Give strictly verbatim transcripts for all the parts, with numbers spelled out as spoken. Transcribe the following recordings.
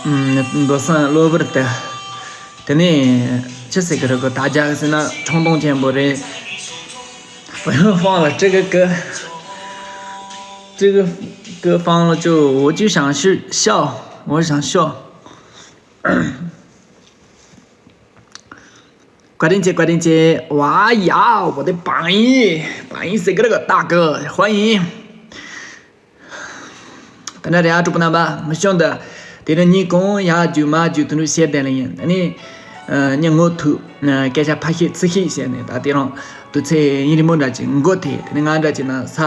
ཨུམ། མདོ་སྲུང་གློ་བུར་དུ། དེ་ནས་ཅི་ཟེར་གི་རེད་གོ། ད་རྒྱ་གི་ཟེར་ན་ཁྲུང་ཐུང་ཆེན་པོ་རེད། 我又忘了这个歌。这个歌放了就我就想是笑，我想笑。 བཀའ་དྲིན་ཆེ། བཀའ་དྲིན་ཆེ། 哇呀，我的榜一，榜一是这个大哥，欢迎。 ད་ནི་རེད་ཨ། གྲོགས་པོ་རྣམ་པ། མི་ཤོང་ད། དེ་རིང་ཉིན་གང་ཡར་རྒྱུག་མར་རྒྱུག་དེ་འདྲ་བྱས་བསྡད་ལ་ཡིན། ད་ནི་ཨ་ཉིན་ངོ་ཐུག་སྐད་ཆ་ཕར་བཤད་ཚུར་བཤད་བྱས་ནས། ད་དེ་རིང་དུས་ཚོད་ཡུན་རིང་པོ་འདྲ་ཅིག་འགོར་ཐལ། དེ་ནི་ང་འདྲ་ཅིག་ན་ས་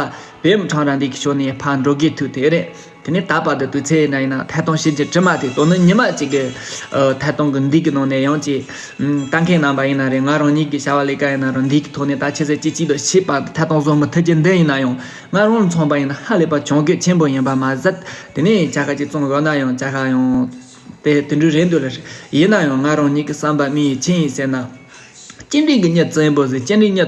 བེམ་ཁྲང་ར་འདི་གི་ཕྱོགས་ནས་ཕར་འགྲོ་གི་ཐུག་དེ་རེད། དེ་ནས་ད་བར་དུ་དུས་ཚོད་ན་ཡིན་ན་ཐད་གཏོང་བྱེད་རྒྱུ་གྲིབ་མ་དེ་དོ་ནི་ཉི་མ་གཅིག་གི་ཨ་ཐད་གཏོང་གི་འདི་གི་ནང་ནས་ཡང་ཅིག་ཨུམ། ལྟ་མཁན་རྣམ་པ་ཡིན་ན་རེད། ང་རང་ཉིད་ཀྱི་བྱ་བ་ལས་ཀ་ཡིན་ན་རང་འདི་གི་ཐོག་ནས་ད་ཆེ་ཟེར་ཅི་ཅི་དང་ཤེས་པ་ཐད་གཏོང་བཟོ་མི་ཐུབ་རྒྱུ་འདི་ཡིན་ན་ཡང་། ང་རང་ལ་མཚོན་པ་ཡིན་ན་ཧ་ལས་པ་གྱོང་གུད་ཆེན་པོ་ཡིན་པ་མ་ཟད། དེ་ནས་ཇ་ཁ་ཅིག་བཙོང་དགོས་ན་ཡང་ཇ་ཁ་ཡང་དེ་དེ་འདྲ་རེད་འདུག་ལ། ཡིན་ན་ཡང་ང་རང་ཉིད་ཀྱི་བསམ་པ་མི་ཡི་ཆིངས་ཡིན་ཟེར་ན། ཅི་འདྲའི་གི་མྱི་བཙན་པོ་ཟིག་ཅི་འདྲའི་མྱི་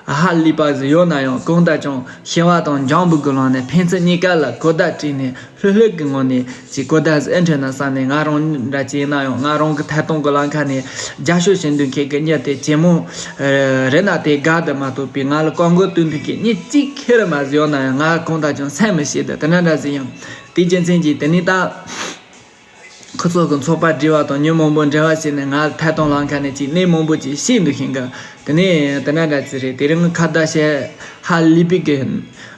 ཧ་ལས་པ་ཟིག་ཡོད་ན་ཡང་། གང་ལྟར་ཀྱང་ཤེས་པ་དང་འཇམ་པོ་གི་ལམ་ནས་ཕན་ཚུན་གཉིས་ཀ་ལ་གོ་བརྡ་སྤྲད་ནས། ལྷོད་ལྷོད་ཀྱི་ངང་ནས་ཅིག་གོ་བརྡ་ཟིག་ཨེ་འཕྲོད་ན་བསམ་ནས། ང་རང་འདྲ་ཅིག་ཡིན་ན་ཡང་ང་རང་གི་ཐད་གཏོང་གི་ལམ་ཁ་ནས་རྒྱབ་སྐྱོར་བྱེད་འདོད་མཁན་གྱི་མྱི་དེ་ཇེ་མང་རེད་ན་དེ་དགའ་དེ་མ་གཏོགས་པའི་ང་ལ་བཀག་འགོག་གཏོང་ཐུབ་མཁན་མྱི་གཅིག་ཁེར་མ་ཟིག་ཡོད་ན་ཡང་། ང་གང་ལྟར་ཀྱང་སེམས་མི་ཤེས་དེ་དེ་འདྲ་འདྲ་ཟིག་ཡིན། དེའི་རྒྱུ་མཚན་གྱིས་དེ་ནས་ད་ཁོ་ཚོ་གི་ཚོགས་པ་འབྲེལ་བ་དང་མྱི་མང་པོ་འབྲེལ་བ་བྱས་ནས། ང་ཐད་གཏོང་ལམ་ཁ་ནས་ཅིག་གནས་མང་པོ་ཅིག་ཤེས་འདུག་ཤིང་གི། དེ་ནས་དེ་འདྲ་འདྲ་ཅིག་རེད། དེ་རིང་ཁ་བརྡ་བྱས་ཧ་ལས་པའི་གི་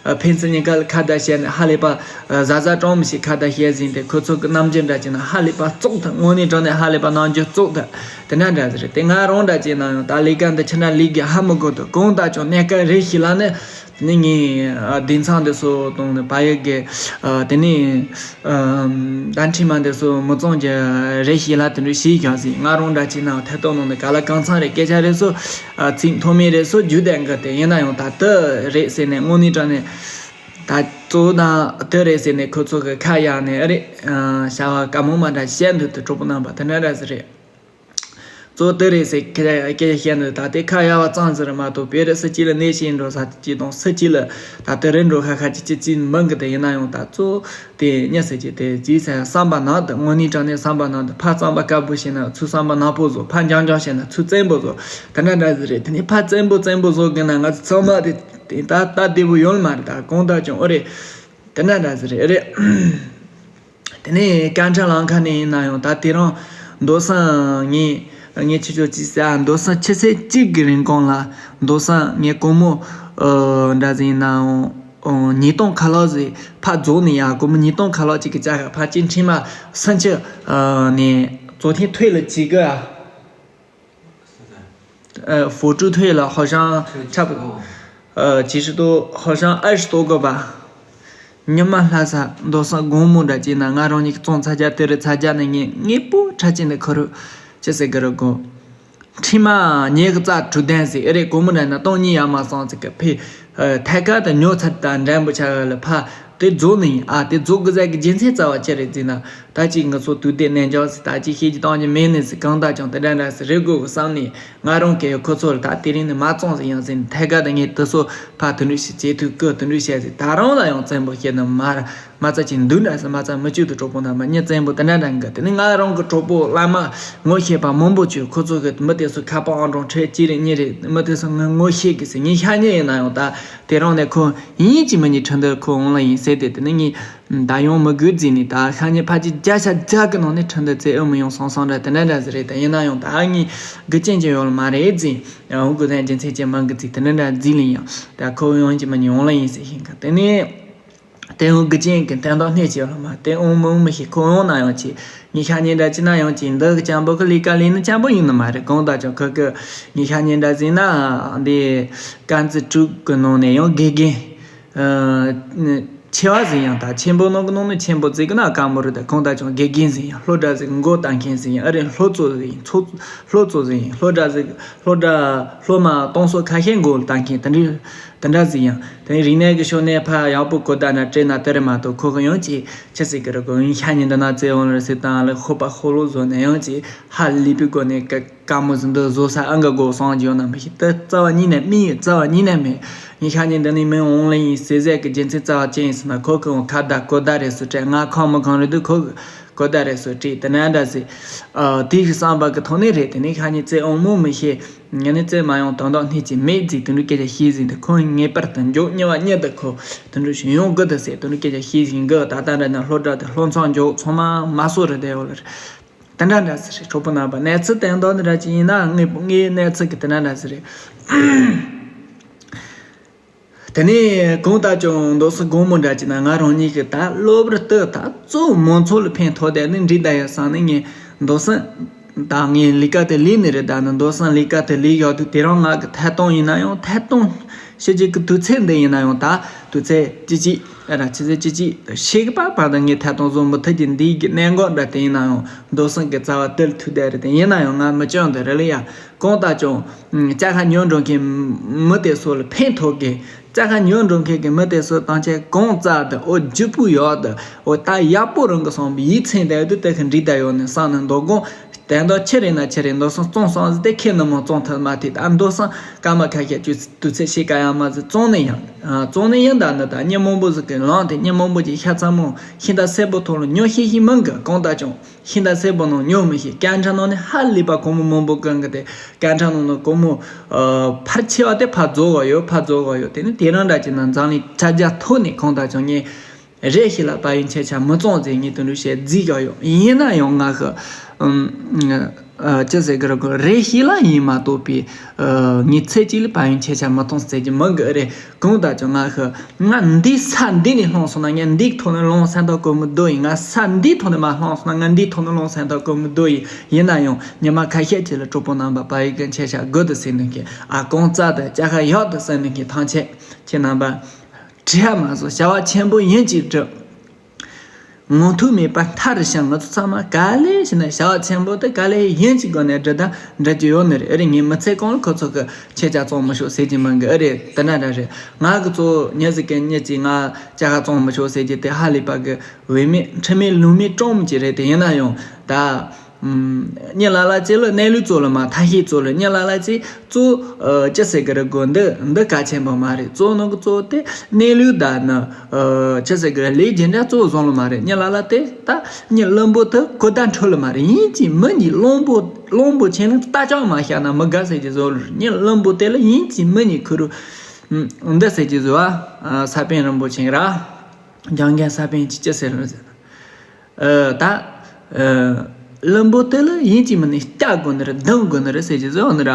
ཕན་ཚུན་གཉིས་ཀ་ལ་ཁ་བརྡ་བྱས་ནས་ཧ་ལས་པ་གཟའ་གཟའ་གྲོང་མི་ཞིག་ཁ་བརྡ་བྱས་ཟིན་ཏེ། ཁོ་ཚོ་གི་རྣམ་འགྱུར་འདྲ་ཅིག་ན་ཧ་ལས་པ་བཙོག་ཐལ། དངོས་གནས་དྲང་གནས་ཧ་ལས་པ་རྣམ་འགྱུར་བཙོག་ཐལ། དེ་འདྲ་འདྲ་ཟེར་རེད། དེ་ང་རང་འདྲ་ཅིག་ན་ཡང་ད་ལས་ཀ་འདི་ཕྱི་ན་ལས་ཀྱི་ཧ་མི་གོ་དུ། གང་ལྟར་ཀྱང་གནས་སྐབས་རེ་ཞིག་ལ་ནི་ནི་ངས་ཨ་སྡེ་ཚན་འདི་ཚོ་དང་ནི་བལ་ཡུལ་གྱི་ཨ་དེ་ནས་ཨ་བརྡ་འཕྲིན་མ་འདི་ཚོ་མི་ཚང་གི་རེ་ཞིག་ལ་དེ་འདྲ་ཞིག་བཞག་ཟིན། ང་རང་འདྲ་ཅིག་ན་ཐད་གཏོང་ནང་ནས་ག་ལ་གང་ཚང་རེད། སྐད་ཆ་རེ་ཚོ་ཨ་ཚིག་མཐོ་དམན་རེ་ཚོ་རྒྱུ་ལྡན་གི། དེ་ཡིན་ན་ཡང་ད་དུ་རེད་ཟེར་ནས་དངོས་གནས་དྲང་ནས་ད་གཙོ་བོ་དང་དུ་རེད་ཟེར་ནས་ཁོ་ཚོ་གི་ཁ་གཡར་ནས། ཨ་རེད། ཨ་བྱ་བ་དཀའ་མོ་མ་འདྲ་བཤད་འདུག་དུ་གྲོགས་པོ་རྣམ་པ། དེ་འདྲ་འདྲ་ཟིག་རེད། གཙོ་བོ་དེ་རེད་ཟེར་སྐད་ཆ་བཤད་འདུག་ད་དེ་ཁ་གཡར་བ་ཙམ་ཟིག་རེད་མ་གཏོགས། བོད་རིགས་སུ་གཅིག་ལ་གནས་ཤིང་འགྲོ་ས་གཅིག་དང་སུ་གཅིག་ལ་ད་དེ་རིང་འགྲོ་ཁ་ཁ་གཅིག་གཅིག་གཅིག་མིན་གི། དེ་ཡིན་ན་ཡང་ད་གཙོ་བོ་དེ་མྱི་ཟེར་གྱི་དེ་ཅིག་ཟེར་བསམ་པ་ནང་དུ་དངོས་གནས་དྲང་གནས་བསམ་པ་ནང་དུ། ཕར་བསམ་པ་དཀར་པོ་བྱས་ན་ཚུར་བསམ་པ་ནག་པོ་བཟོ། ཕར་འཇམ་འཇམ་བྱས་ན་ཚུར་བཙན་པོ་བཟོ། དེ་འདྲ་འདྲ་ཟིག་རེད། དེ་ནས་ཕར་བཙན་པོ་བཙན་པོ་བཟོ་དགོས་ན་ང་ཚོ་ཚང་མ་དེ་དེ་ད་ལྟ་བདེ་པོ་ཡོད་མ་རེད། ད་གང་ལྟར་ཀྱང་ཨོ་རེད། དེ་འདྲ་འདྲ་ཟིག་རེད། ཨེ་རེད། དེ་ནས་སྐད་འཕྲིན་ལམ་ཁ་ནས་ཡིན་ན་ཡང་ད་དེ་རིང་མདོ་སྲུང་ངས་ངས་ཆུ་ཚོད་གཅིག་ཟེར། མདོ་སྲུང་ཆུ་ཚོད་གཅིག་གི་རིང་གོང་ལ་མདོ་སྲུང་ངས་སྒོར་མོ་ཨ་འདྲ་ཟིག་ཡིན་ནའང་ཨ་ཉིས་སྟོང་ཁ་ལག་ཟིག་ཕར་རྫོགས་ནས་ཡ། སྒོར་མོ་ཉིས་སྟོང་ཁ་ལག་གཅིག་གི་ཅ་ཁ་ཕར་ཅིག་འཕྲིན་མ་སུམ་ཅུ་ཨ་ནས་昨天退了几个啊。 呃，辅助退了，好像差不多，呃，几十多，好像二十多个吧。 ཉི་མ་ལྷ་ས་མདོ་སྲུང་དགོང་མོ་འདྲ་ཅིག་ན་ང་རང་ཉིད་ཀྱི་བཙོང་ཚ་རྒྱ་དེ་རུ་ཚ་རྒྱ་ནི་ངས་ངས་པོ་ཁྲ་ཅན་ནི་ཁོ་རུ་ཅི་ཟེར་གི་རུ་གོ། འཕྲིན་མ་ཉེ་གི་རྩ་གྲུ་ལྡན་ཟིག་ཨེ་རེད། སྒོར་མོ་འདྲ་ན་སྟོང་གཉིས་ཡར་མར་སོང་ཟིག་གི་ཕི་ཐད་ཀར་དུ་ཉོ་ཚར་ད་འགྲན་པོ་ཆ་ག་ལ་ཕ་དེ་རྫོགས་ནི་ཡིན། ཨ་དེ་རྫོགས་གི་ཟེར་གི་རྒྱུ་མཚན་རྩ་བ་ཅི་རེད་ཟེར་ན། ད་ཅིག་ང་ཚོ་དུས་དེབ་ནས་འཇོག་ཟིག་ད་ཅིག་ཤེས་ཀྱི་བཏང་རྒྱུ་མེད་ནི་ཟིག་གང་ལྟར་ཀྱང་དེ་འདྲ་འདྲ་ཟིག་རེད་དགོས་གི་བསམ་ནས། ང་རང་གིས་ཁོ་ཚོ་ལ་ད་དེ་རིང་ནས་མ་བཙོང་ཟིག་ཡང་ཟིན། ཐད་ཀར་དུ་ངས་དེ་ཚོ་ཕར་དེ་འདྲ་ཞིག་བྱེད་ཐུབ་གི། དེ་འདྲ་བྱས་ཟིག་ད་རང་ལ་ཡང་བཙན་པོ་བྱེད་ནི་མ་ར་མ་རྩ་ཅིག་འདུག་འདྲ་ཟིག་མ་རྩ་མི་བཅུག་ཏུ་གྲོགས་པོ་རྣམ་པ། མྱི་བཙན་པོ་དེ་འདྲ་འདྲ་འགི། དེ་ནི་ང་རང་གི་གྲོགས་པོ་བླ་མ་ངོ་ཤེས་པ་མང་པོ་བྱོས། ཁོ་ཚོ་གི་མི་དེ་ཚོ་ཁ་པར་ཨང་གྲངས་ཁྲི་གཅིག་རེ་གཉིས་རེ་མི་དེ་ཚོ་ངོ་ཤེས་གི་ཟིག་ངས་ཤ་ཉེ་ཡིན་ན་ཡང་ད་དེ་རང་ནས་ཁོ་ཡིན་གཅིག་མིན་གཉིས་ཁྲི་འདི་ཁོ་འོང་ལ་ཡིན་ཟེར་ཏེ། དེ་ནི་ངས་ད་ཡོང་མི་དགོས་ཟེར་ནས། ད་ཤ་ཉེ་ཕལ་ཆེར་བརྒྱ་ཆ་བརྒྱ་གི་ནང་ནས་ཁྲི་འདི་བཙལ་ཨེ་མི་ཡོང་སོང་སོང་འདྲ་དེ་འདྲ་འདྲ་ཟིག་རེད། ད་ཡིན་ན་ཡང་ད་ངས་དགེ་རྒན་ཅིག་ཡོད་ལ་མ་རེད་ཟེར། ཡང་འུ་གུ་ཟན་རྒྱུ་མཚན་ཅན་མང་གི་ཟིག་དེ་འདྲ་འདྲ་ཟིག་ལ་ཡིན་ཡང་། ད་ཁོ་ཡོང་གཅིག་མིན་གཉིས་ཡོང་ལ་ཡིན་ཟེར་ཤིང་གི། དེ་ནས་དེ་འུ་གུ་ཅན་གི་དོན་དག་སྣེ་ཅིག་ཡོད་ལ་མ། དེ་འོང་མི་འོང་མི་ཤེས། ཁོ་ཡོང་ན་ཡང་ཅིག་ངས་ཤ་ཉེ་འདྲ་ཅིག་ན་ཡང་ཅིག་འདི་གི་སྤྱང་པོ་གི་ལས་ཀ་ལས་ནི་སྤྱང་པོ་ཡིན་ནི་མ་རེད། གང་ལྟར་ཀྱང་ཁོ་གི་ངས་ཤ་ཉེ་འདྲ་ཟིག་ན་འདི་དཀར་མཛེས་དྲུག་གི་ནང་ནས་ཡང་དགེ་རྒན་ཨ་ཆེ་བ་ཟིག་ཡང་། ད་ཆེན་པོ་ནང་གི་ནང་ནས་ཆེན་པོ་ཟིག་གི་ན་དཀར་མོ་རེད། ད་གང་ལྟར་ཀྱང་དགེ་རྒན་ཟིག་ཡང་། སློབ་གྲྭ་ཟིག་མགོ་བཏང་མཁན་ཟིག་ཡང་ཨ་རེད། སློབ་གཙོ་ཟིག་ཡིན། ཚོགས་སློབ་གཙོ་ཟིག་ཡིན། སློབ་གྲྭ་ཟིག་སློབ་གྲྭ་སློབ་མ་སྟོང་ཚོ་ཁ་ཤས་མགོ་བཏང་མཁན་དེ་འདྲ་དེ་འདྲ་ཟིག་ཡང་། དེ་རིག་གནས་ཀྱི་ཕྱོགས་ནས་ཕར་ཡག་པོ་གོ་བརྡ་ན་སྤྲད་ན་དེ་རེད་མ་གཏོགས། ཁོ་གི་ཡང་ཅིག་ཆི་ཟིག་གི་རེད་གོ། ཡང་ཤ་ཉེ་འདི་ན་བཙལ་འོང་རེད་ཟེར་དང་ལ་ཤོ་པ་ཤོ་ལོ་བཟོ་ནས་ཡང་ཅིག་ཧ་ལས་པའི་སྒོ་ནས་ཀ་དཀར་མོ་ཟིག་འདི་བཟོ་ས་ཨང་གི་སྒོ་སོང་རྒྱུ་ཡོད་ན་མི་ཤེས། དེ་རྩ་བ་ཉིད་ནས་མི་ཡི་རྩ་བ་ཉིད་ནས་མེད། ངས་ཤ་ཉེ་འདི་ནས་མི་འོང་ལེ་ཡིན་ཟེར་ཟེར་གི་རྒྱུ་མཚན་རྩ་བ་ཅི་ཡིན་ཟེར་ན། ཁོ་གི་འོང་ཁ་བརྡ་གོ་བརྡ་རེད་སུ་སྤྲད། ང་ཁོ་མི་གང་རེད་འདུག་ཁོ་གི་ གོ་བརྡ་རེ་སོ་བྲིས་དེ་འདྲ་འདྲ་ཟིག་ཨ། དེའི་བསམ་པ་གི་ཐོག་ནས་རེད། དེ་ནས་ཁ་ཉིན་རྩེ་འོང་མོ་མི་ཤེས། ངས་ནི་རྩེ་མ་ཡོང་དོན་དག་སྣེ་གཅིག་མེད་ཟིག་དེ་འདྲ་སྐད་ཆ་བཤད་ཟིག་འདི་ཁོང་ངེས་པར་དུ་མགྱོགས་གཉིད་བ་གཉིད་དུ་ཁོ་དེ་འདྲ་ཞིག་ཡོང་གི་འདུག་ཟེར་དེ་འདྲ་སྐད་ཆ་བཤད་ཟིག་གི། ད་ལྟ་འདྲ་ན་སློབ་གྲྭ་དེ་སློབ་ཚན་མགྱོགས་ཚང་མ་མ་སོ་རེ་བསྡད་ཡོད་ལ་རེད། དེ་འདྲ་འདྲ་ཟེར་རེད། གྲོགས་པོ་རྣམ་པ་གནས་ཚུལ་དེ་འདྲ་འདྲ་ཅིག་ཡིན་ན་ངས་ངའི་གནས་ཚུལ་གི་དེ་འདྲ་འདྲ་ཟེར་རེད། དེ་ནས་གང་ལྟར་ཀྱང་མདོ་སོགས་དགོང་མོ་འདྲ་ཅིག་ན་ང་རང་ཉིད་ཀྱི་ད་གློ་བུར་དུ་ད་གཙོ་བོ་མང་ཚོགས་ལ་ཕན་ཐོགས་བསྡད་ནི་འགྲིག་བསྡད་ཡོད་བསམ་ནས། ངས་མདོ་སོགས་ད་ངས་ལས་ཀ་དེ་ལས་ནི་རེད། ད་ནི་མདོ་སོགས་ལས་ཀ་དེ་ལས་ཡག་དུས་དེ་རིང་ང་གི་ཐད་གཏོང་ཡིན་ན་ཡང་ཐད་གཏོང་ཞུ་རྒྱུ་གི་དུས་ཚོད་འདི་ཡིན་ན་ཡང་ད་དུས་ཚོད་ཅི་ཅིག་ར་ཆུ་ཚོད་ཅི་ཅིག་ཤེས་ཀྱི་པ་བར་དུ་ངས་ཐད་གཏོང་བཟོ་མི་ཐུབ་ཀྱི་འདིའི་གི་གནད་འགག་འདྲ་དེ་ཡིན་ན་ཡང་མདོ་སོགས་ཀྱི་རྩ་བ་དེ་ལ་ཐུག་བསྡད་རེད། དེ་ཡིན་ན་ཡང་ང་མི་སྐྱོན་དེ་རེད་ལ་ཡ། གང་ལྟར་ཀྱང་ཨ། ཅ་ཁ་ཉོ་འགྲོ་མཁན་མི་དེ་ཚོ་ལ་ཕན་ཐོགས་གི། ཅ་ཁ་ཉོ་འགྲོ་མཁན་གྱི་མི་དེ་ཚོ་ཐམས་ཅད་གང་ཙམ་དུ་འོ་རྒྱུ་སྤུས་ཡག་དུ་འོ་ད་ཡག་པོ་རང་གི་སོང་བའི་ཡིད་ཚིམ་བསྡད་དུས་དེ་གི་འགྲིག་བསྡད་ཡོད་ནི་བསམ་ནས་མདོ་དགོང་དེ་འདྲ་ཆི་རེད་ན་ཆི་རེད། མདོ་སོགས་བཙོང་སོང་ཟིག་དེ་ཁྱེད་ནི་མོ་བཙོང་ཐུབ་མ་ཐུབ། ད་མདོ་སོགས་སྐར་མ་ཁ་ཤས་ཅིག་དུས་ཚོད་ཤེས་ཀ་ཡ་མ་ཟིག་བཙོང་ནི་ཡང་ཨ་བཙོང་ནི་ཡང་ད་ནི་ད་མྱི་མང་པོ་ཟིག་གི་ལང་དེ་མྱི་མང་པོ་ཅིག་ཤ་ཚ་མོ་ཤིང་རྟ་སེར་པོ་ཐོག་ལ་ཉོ་ཤེས་ཤེས་མང་གི། གང་ལྟར་ཀྱང་ཤིང་རྟ་སེར་པོ་ནང་ཉོ་མི་ཤེས། སྐད་འཕྲིན་ནང་ནས་ཧ་ལས་པ་སྒོར་མོ་མང་པོ་བཀོན་གི། དེ་སྐད་འཕྲིན་ནང་ནས་སྒོར་མོ་ཨ་ཕར་ཆེ་བ་དེ་ཕར་རྫོགས་བ་ཡོད། ཕར་རྫོགས་བ་ཡོད། དེ་ནི་དེ་རིང་འདྲ་ཅིག་ན་འཛམ་གླིང་ཁྱབ་རྒྱ་ཐོག་ནས་གང་ལྟར་ཀྱང་ངས་རེ་ཞིག་ལ་ཕ་ཡུལ་ཁྱེད་ཅག་མི་བཙོང་ཟེར་ངས་དེ་འདྲ་བཤད་རྩིས་ཀྱང་ཡོད། ཡིན་ན་ཡང་ང་ཤི་ཨམ་ཨ་ཅི་ཟེར་གི་རེད་གོ། རེ་ཞིག་ལ་ཡིན་མ་གཏོགས་པའི་ཨ་ངས་ཚེ་གཅིག་ལ་ཕ་ཡུལ་ཁྱེད་ཅག་མི་བཙོང་ཟེར་གྱི་མི་འགི་རེད། གང་ལྟར་ཀྱང་ང་ཤི་ང་འདི་ས་འདི་ནས་ལྷུང་སོང་ན་ངས་འདིའི་ཐོག་ནས་ལོང་སེམས་ཐག་གོ་མི་འདུག་ཡིན། ང་ས་འདིའི་ཐོག་ནས་མ་ལྷུང་སོང་ན་ང་འདིའི་ཐོག་ནས་ལོང་སེམས་ཐག་གོ་མི་འདུག་ཡིན། ཡིན་ན་ཡང་ཉི་མ་ཁ་ཤས་ཅིག་ལ་གྲོགས་པོ་རྣམ་པ་ཕ་ཡུལ་གྱི་ཁྱེད་ཅག་དགོས་འདུག་ཟེར་ནི་གི་ཨ་གང་ཙམ་དུ་ཅ་ཁ་ཡག་འདུག་ཟེར་ནི་གི་ཐམས་ཅད་ཁྱེད་རྣམ་པ་བྲི་ཡ་མ་བཟོ། བྱ་བ་ཆེན་པོ་ཡིན་གཅིག་བསྒྲུབ། ངོ་ཐུག་མེད་པར་མཐའ་རུ་བྱུང་། ང་ཚོ་ཚང་མ་ག་ལེ་ཞེ་ན་བྱ་བ་ཆེན་པོ་དེ་ག་ལེ་ཡིན་གཅིག་སྒོ་ནས་འབྲི་དང་འབྲི་རྒྱུ་ཡོད་ནི་རེད། ཨེ་རེད། ངས་མི་ཚེ་གང་ལ་ཁོ་ཚོ་གི་ཁྱེད་ཅག་བཙོང་མི་ཤོག་ཟེར་གྱི་མིན་གི། ཨེ་རེད། དེ་འདྲ་འདྲ་རེད། ང་གི་གཙོ་བོ་ཉི་ཟིག་གི་མྱི་གཅིག་ང་ཅ་ཁ་བཙོང་མི་ཤོག་ཟེར་གྱི་དེ་ཧ་ལས་པ་གི་བུད་མེད་ཁྲིམས་མེད་ལུགས་མེད་སྤྲང་མོ་ཅིག་རེད། དེ་ཡིན་ན་ཡང་ད་ཨམ། མྱི་ལ་ལ་ཅིག་ལ་གནས་ལུགས་གཙོ་ལ་མ་ཐབས་ཤེས་གཙོ་ལ། མྱི་ལ་ལ་ཅིག་གཙོ་ཨ་ཅི་ཟེར་གི་རེད་གོ། འདི་འདི་གལ་ཆེན་པོ་མ་རེད། གཙོ་ནང་གི་གཙོ་དེ་གནས་ལུགས་དང་ནི་ཨ་ཅི་ཟེར་གི་རེད། ལས་རྒྱུ་འབྲས་གཙོ་བཟུང་ལ་མ་རེད། མྱི་ལ་ལ་དེ་ད་མྱི་བླུན་པོ་དེ་གོ་བརྡ་འཕྲོད་ལ་མ་རེད། ཡིན་གཅིག་མིན་གཉིས་བླུན་པོ་བླུན་པོ་ཆེ་ནི་རྟ་ལྕག་མ་བཞག་ན་མི་དགའ་ཟེར་གྱི་བཟོ་ལ། མྱི་བླུན་པོ་དེ་ལ་ཡིན་གཅིག་མིན་གཉིས་ཁུ་རུ་འདི་ཟེར་གྱི་བཟོ་ཨ། ས་པཎ་རིན་པོ་ཆེ་ར་འཇམ་མགོན་ས་པཎ་གྱིས་ཅི་ཟེར་ལ་ཟེར། ཨ་ད་ཨ་བླུན་པོ་དེ་ལ་ཡིན་གཅིག་མིན་ནི་སྐྲག་དགོས་ནི་རེད། སྡང་དགོས་ནི་རེད་ཟེར་གྱི་བཟོ་ནི་ར།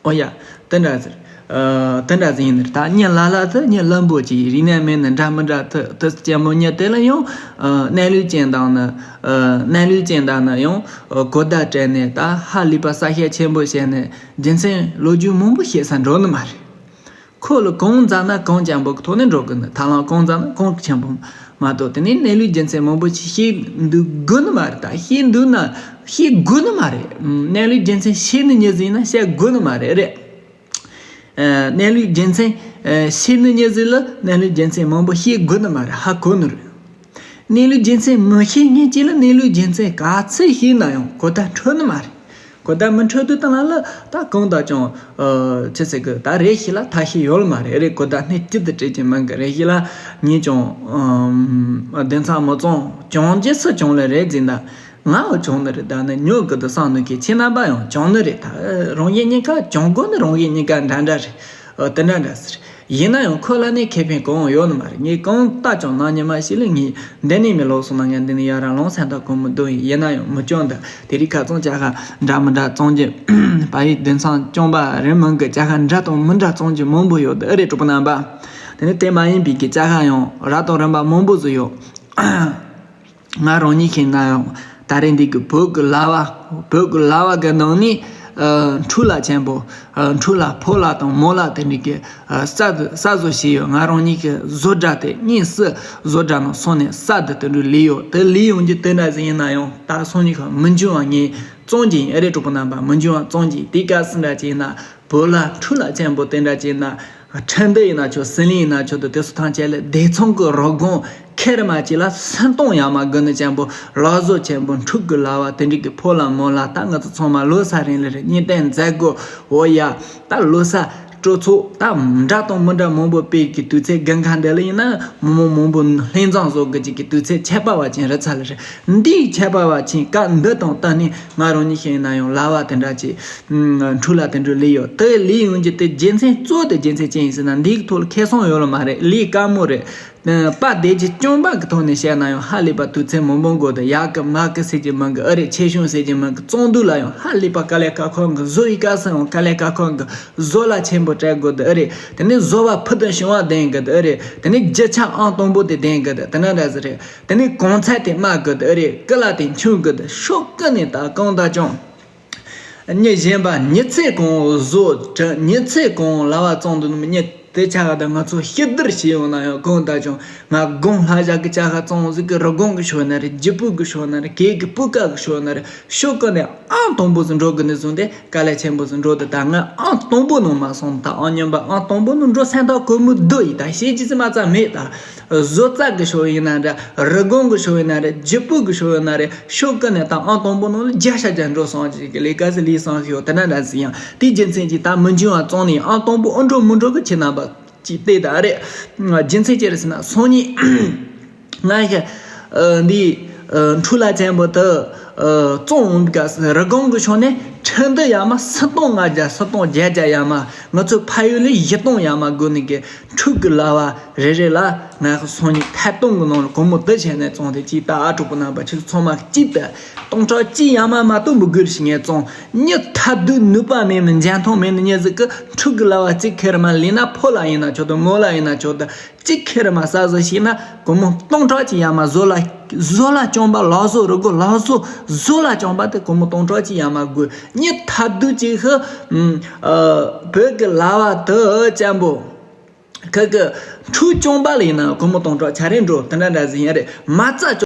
ཨོ་ཡ། དེ་འདྲ་ཟེར། ཨ་དེ་འདྲ་ཟེར་ཡིན་ནི་རེད། ད་མྱི་ལ་ལ་དེ་མྱི་བླུན་པོ་ཅིག་རིག་གནས་མེད་ནི་འདྲ་མི་འདྲ་དེ་དེ་སྐྱེན་པོ་མྱི་དེ་ལ་ཡང་ཨ་གནས་ལུགས་ཅན་དང་ནི་ཨ་གནས་ལུགས་ཅན་དང་ནི་ཡང་ཨ་གོ་བརྡ་སྤྲད་ནས་ད་ཧ་ལས་པ་གསལ་བཤད་ཆེན་པོ་བྱས་ནས་རྒྱུ་མཚན་ལོ་རྒྱུས་མང་པོ་བཤད་ས་འགྲོ་ནི་མ་རེད། ཁོ་ལ་གང་མཛའ་ན་གང་སྐྱོན་པོ་གི་ཐོག་ནས་འགྲོ་དགོས་ནི། ཐབས་ལམ་གང་མཛའ་ན་གང་སྐྱོན་པོ་མ་གཏོགས་དེ་ནས་གནས་ལུགས་རྒྱུ་མཚན་མང་པོ་ཞིག་ཤེས་འདུག་དགོས་ནི་མ་རེད། ད་ཤེས་འདུག་ན་ཤེས་དགོས་ནི་མ་རེད། གནས་ལུགས་རྒྱུ་མཚན་ཤེས་ནི་མྱི་ཟིག་ཡིན་ན་བཤད་དགོས་ནི་མ་རེད། རེད། ཨ་གནས་ལུགས་རྒྱུ་མཚན་ཨ་ཤེས་ནི་མྱི་ཟིག་ལ་གནས་ལུགས་རྒྱུ་མཚན་མང་པོ་ཤེས་དགོས་ནི་མ་རེད། ཧ་གོ་ནི་རེད། གནས་ལུགས་རྒྱུ་མཚན་མི་ཤེས་མཁན་གཅིག་ལ་གནས་ལུགས་རྒྱུ་མཚན་ག་ཚད་ཤེས་ན་ཡང་གོ་བརྡ་འཕྲོད་ནི་མ་རེད། གོ་བརྡ་མི་འཕྲོད་དུས་དང་ལ་ལ་ད་གང་ལྟར་ཀྱང་ཨ་ཅི་ཟེར་གི་ད་རེ་ཞིག་ལ་ཐབས་ཤེས་ཡོད་ལ་མ་རེད། རེད། གོ་བརྡ་སྣེ་གཅིག་ཏུ་སྤྲད་ཀྱི་མིན་གི། རེ་ཞིག་ལ་ངས་ཀྱང་ཨམ་བདེན་ཚང་མི་བཙོང་། གྱོང་རྒྱུ་སུ་གྱོང་ལ་རེད་ཟིན་ད། ང་འོ་གྱོང་ནི་རེད། ད་ནི་ཉོ་གི་འདུག་བསམ་ནི་གི་ཁྱེད་རྣམ་པ་ཡང་གྱོང་ནི་རེད། ད་རང་བཞིན་གཉིས་ཀ་གྱོང་གོ་ནི་རང་བཞིན་གཉིས་ཀ་འདྲ་འདྲ་རེད། ཨོ་དེ་འདྲ་འདྲ་ཟེར། ཡིན་ན་ཡང་ཁོ་ལ་ནི་ཁེ་ཕན་གང་ཡང་ཡོད་ནི་མ་རེད། ངས་གང་ལྟར་ཀྱང་ནང་ཉི་མ་ཞིག་ལ་ངས་འདི་ནས་མི་ལོག་སོང་ན་ངས་འདི་ནས་ཡར་རང་ལོང་སེམས་ཐག་གོ་མི་འདུག་ཡིན་ན་ཡང་མི་སྐྱོན་འདུག་དེ་རིང་ཁ་སང་ཅ་ཁ་འདྲ་མི་འདྲ་བཙོང་རྒྱུ་ཕ་ཡུལ་བདེན་ཚང་སྐྱོང་པ་རེད་མིན་གི། ཅ་ཁ་འདྲ་དང་མི་འདྲ་བཙོང་རྒྱུ་མང་པོ་ཡོད་འདུག་ཨེ་རེད། གྲོགས་པོ་རྣམ་པ། དེ་ནས་དེ་མ་ཡིན་པའི་གི་ཅ་ཁ་ཡང་རབ་དང་རིམ་པ་མང་པོ་ཟིག་ཡོད། ང་རང་ཉིད་ཤེས་ན་ཡང་ད་རེས་འདི་གི་བོད་ཀྱི་ལྭ་བ། བོད་ཀྱི་ལྭ་བ་གི་ནང་ནས་ཨ་འཕྲུལ་ལྭ་ཆེན་པོ། ཨ་འཕྲུལ་ལྭ་ཕོ་ལྭ་དང་མོ་ལྭ་དེ་འདྲ་གི་ཨ་གསར་དུ་གསར་བཟོ་བྱས་ཡོད། ང་རང་ཉིད་ཀྱི་བཟོ་གྲྭ་དེ་དངོས་སུ་བཟོ་གྲྭ་ནང་སོང་ནས་གསར་དུ་དེ་འདྲ་ལས་ཡོད། དེ་ལས་ཡོང་རྒྱུ་དེ་འདྲ་ཟིག་ཡིན་ན་ཡང་ད་སང་ཉིན་ཁ་མི་འགྱུར་བ་ངས་བཙོང་རྒྱུ་ཡིན། ཨེ་རེད། གྲོགས་པོ་རྣམ་པ། མི་འགྱུར་བ་བཙོང་རྒྱུ་ཡིན། དེ་ག་སུ་འདྲ་ཅིག་ཡིན་ན། བོད་ལྭ་འཕྲུལ་ལྭ་ཆེན་པོ་དེ་འདྲ་ཅིག་ན། ཁྲིན་ཏུ་ཡིན་ན་ཆོག་སྲིད་གླིང་ཡིན་ན་ཆོག་ཏུ་དེ་ཚོ་ཐམས་ཅད་ལ་བདེ་ཚང་གི་རོགས་དགོངས་ཁེར་མ་ཅིག་ལ་སེམས་གཏོང་ཡ་མ་དགོས་ནི་ཅན་པོ་ལག་བཟོ་ཆེན་པོ་འཕྲུལ་གྱི་ལྭ་བ་དེ་འདྲ་གི་ཕོ་ལྭ་མོ་ལྭ་ད་ང་ཚོ་ཚང་མ་ལོ་ས་རིང་ལ་རེ་གཉིས་བསྟན་མཛད་དགོས། འོ་ཡ། ད་ལོ་ས་ སྤྲོ་ཚོགས་ད་འདྲ་དང་མི་འདྲ་མང་པོ་སྤེལ་གྱི་དུས་ཚོད་དགུན་ཁ་འདི་ལ་ཡིན་ན་མི་མང་མང་པོ་ལྷན་འཛོམས་བཟོ་དགོས་ཀྱི་དུས་ཚོད་ཁྱད་པར་བ་ཅན་རེད་ཚར་ལ་རེད། འདིའི་ཁྱད་པར་བ་ཅན་སྐབས་འདི་དང་ད་ནི་ང་རང་ཉིད་ཤེས་ན་ཡང་ལྭ་བ་དེ་འདྲ་ཅིག་འཕྲུལ་ལྭ་དེ་འདྲ་ལས་ཡོད། དེ་ལས་ཡོང་རྒྱུ་དེ་རྒྱུ་མཚན་གཙོ་བོ་དེ་རྒྱུ་མཚན་ཅི་ཡིན་ཟེར་ན་འདིའི་ཐོག་ལ་ཁེ་བཟང་ཡོད་ལ་མ་རེད། ལས་དཀའ་མོ་རེད། པ་དེ་གྱི་སྐྱོན་པ་གི་ཐོག་ནས་བཤད་ན་ཡང་ཧ་ལས་པ་དུས་ཚོད་མང་པོ་འགོར་དུ་ཡག་གི་མ་གི་ཟེར་གྱི་མིན་གི་ཨ་རེད། ཆེ་ཆུང་ཟེར་གྱི་མིན་གི་བཙོང་དུས་ལ་ཡང་ཧ་ལས་པ་དཀའ་ལས་ཁག་ཁག་གི་བཟོ་ཡི་སྐབས་སུ་ཡང་དཀའ་ལས་ཁག་ཁག་གི་བཟོ་ལ་ཆེན་པོ་སྤྲད་དགོས་དུ་ཨ་རེད། དེ་ནས་བཟོ་བ་ཕུལ་དུ་བྱུང་བ་ལྡན་གི་དུ་ཨ་རེད། དེ་ནས་རྒྱུ་ཆ་ཨང་དང་པོ་དེ་ལྡན་གི་དུ་དེ་ན་འདྲ་ཟེར་རེད། དེ་ནས་གོང་ཚད་དེ་དམའ་གི་དུ་ཨ་རེད། ཀི་ལ་དེ་ཆུང་གི་དུ་ཤོག་ཀི་ནས་ད་གང་ད་ཅུང་། མྱི་གཞན་པ་མྱི་ཚེ་གང་བཟོ་གྲུབ་མྱི་ཚེ་གང་ལྭ་བ་བཙོང་དུ་མྱི་དེ་ཆ་ག་དང་ང་ཚོ་ཤི་བསྡུར་བྱས་ཡོང་ན་ཡང་གང་ལྟར་ཀྱང་ང་དགུང་ལྷ་བཞག་གི་ཆ་ག་བཙོང་ཟིག་གི་རི་སྒང་གི་ཕྱོགས་ན་རེད། ལྗིད་པོ་གི་ཕྱོགས་ན་རེད། གད་གི་སྤུས་ཀ་གི་ཕྱོགས་ན་རེད། ཤོག་གི་ནས་ཨང་དང་པོ་ཟིག་འགྲོ་གི་ནས་བཟུང་སྟེ་དཀའ་ལས་ཆེན་པོ་ཟིག་འགྲོ་དུ་ད་ང་ཨང་དང་པོ་ནང་མ་སོང་ད་ཨང་སྙོམས་པ་ཨང་དང་པོ་ནང་འགྲོ་སེམས་ཐག་གོ་མོ་སྡུག་ཡིན་ད་ཤེས་ཀྱི་ཟིག་མ་ཚ་མེད་ད། བཟོ་རྩལ་གི་ཕྱོགས་ཡིན་ན་འདྲ། རི་སྒང་གི་ཕྱོགས་ཡིན་ན་རེད། ལྗིད་པོ་གི་ཕྱོགས་ཡིན་ན་རེད། ཤོག་གི་ནས་ད་ཨང་དང་པོ་ནང་ལ་བརྒྱ་ཆ་བརྒྱ་འགྲོ་སོང་ཅིག་གི་ལས་ཀ་ཟི་ལས་སང་ཤོག་དེ་ན་འདྲ་ཟི་ཡང་དེའི་རྒྱུ་མཚན་གྱིས་ད་མི་འཇུ་བ་བཙོང་ནས་ཨང་དང་པོ་ཨ་འགྲོ་མི་འགྲོ་གི་ཁྱེད་རྣམ་པ་ཅིག་བལྟས་ད་རེད། རྒྱུ་མཚན་ཅི་རེད་ཟེར་ན་སང་ཉིན་ང་ཤ་འདི་འཕྲུལ་ལྭ་ཆེན་པོ་དུ་བཙོང་འོང་ག་རི་སྒང་གི་ཕྱོགས་ནས་ཁྲི་འདི་ཡ་མ་སུ་སྟོང་ལྔ་བརྒྱ་སུ་སྟོང་བརྒྱད་བརྒྱ་ཡ་མ་ང་ཚོ་ཕ་ཡུལ་ལས་བཞི་སྟོང་ཡ་མ་དགོས་ནི་གི་འཕྲུལ་གྱི་ལྭ་བ་རེ་རེ་ལ་ང་ཁ་སང་ཉིན་ཐད་གཏོང་གི་ནང་ལ་སྒོར་མོ་དུ་བྱས་ནས་བཙོང་སྟེ་ཅིག་ད་ཨ་གྲོགས་པོ་རྣམ་པ་ཁྱེད་ཚོ་ཚང་མ་གཅིག་ཏུ་སྟོང་ཕྲག་གཅིག་ཡ་མ་མ་གཏོགས་མི་དགོས་ཞིག་ངས་བཙོང་། མྱི་ཐབས་སྡུག་ནུས་པ་མེད་མི་འཇོན་ཐང་མེད་ནི་མྱི་ཟིག་གི་འཕྲུལ་གྱི་ལྭ་བ་གཅིག་ཁེར་མ་ལེན་ན་ཕོ་ལ་ཡིན་ན་ཆོག་ཏུ་མོ་ལ་ཡིན་ན་ཆོག་ཏུ་གཅིག་ཁེར་མ་ཟ་ཟ་ཞིག་ན་སྒོར་མོ་སྟོང་ཕྲག་གཅིག་ཡ་མ་བཟོ་ལ་བཟོ་ལ་བཅོམ་པ་ལག་བཟོ་རུ་སྒོ་ལག་བཟོ་བཟོ་ལ་བཅོམ་པ་དེ་སྒོར་མོ་སྟོང་ཕྲག་གཅིག་ཡ་མ་དགོས། མྱི་ཐབས་སྡུག་ཅིག་ཧི་བོད་ཀྱི་ལྭ་བ་དུ་ཅན་པོ། ཁ་ཁ། འཕྲུལ་བཅོམ་པ་ལ་ཡིན་ན་སྒོར་མོ་སྟོང་ཕྲག་ཆ་རེ་འགྲོ་དེ་འདྲ་འདྲ་ཟིན་ཡ་རེད། མ་རྩ་